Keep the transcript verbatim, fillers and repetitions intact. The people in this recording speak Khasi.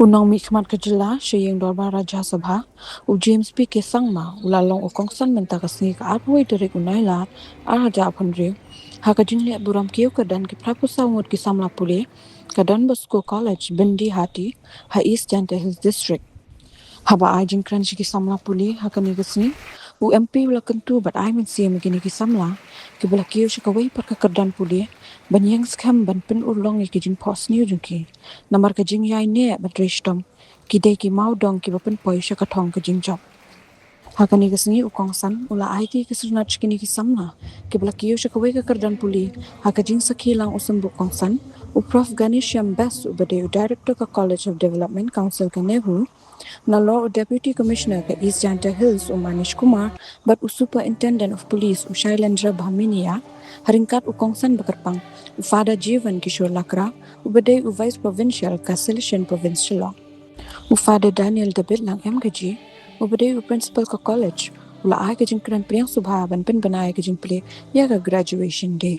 U nongmihkhmat ka jylla sha ïing dorbar Rajya Sabha, u James P K Sangma, u la long u kongsan mynta ka sngi ka arphew tarik u Nailar, ar hajar arphew hynriew, ha ka jingleh burom kiew kyrdan ki phra phew saw ngut ki samla pule ka Don Bosco College, Byndihati, ha East Jaintia Hills District. Haba ai jingkren sha ki samla pule ha kane ka sngi, u M P u la kyntu bad ai mynsiem ïa kine ki samla kiba la kiew sha kawei pat ka kyrdan pule ban ïeng skhem ban pynurlong ïa ki jingphohsniew jong ki, namar ka jingïaineh bad rei shitom ki dei ki mawdong kiba pynpoi sha ka thong ka jingjop. Ha kane ka sngi u kongsan u la ai ki syrnod sha kine ki samla kiba la kiew sha kawei ka kyrdan pule ha ka jingsakhi lang u symbud kongsan, u Prof Ghanishyam Best uba dei u Director ka College of Development Council ka NEHU, nalor u Deputy Commissioner ka East Jaintia Hills u Manish Kumar bad u Superintendent of Police u Shailendra Bhaminiya, ha ryngkat u kongsan ba kyrpang, u Father Jeevan Kishore Lakra uba dei u Vice Provincial ka Salesian Province Shillong. U Father Daniel David Langem Kaji, uba dei u Principal ka College, u la ai ka jingkren pdiang sngewbha ban pynbna ïa ka jingplie ïa ka Graduation Day.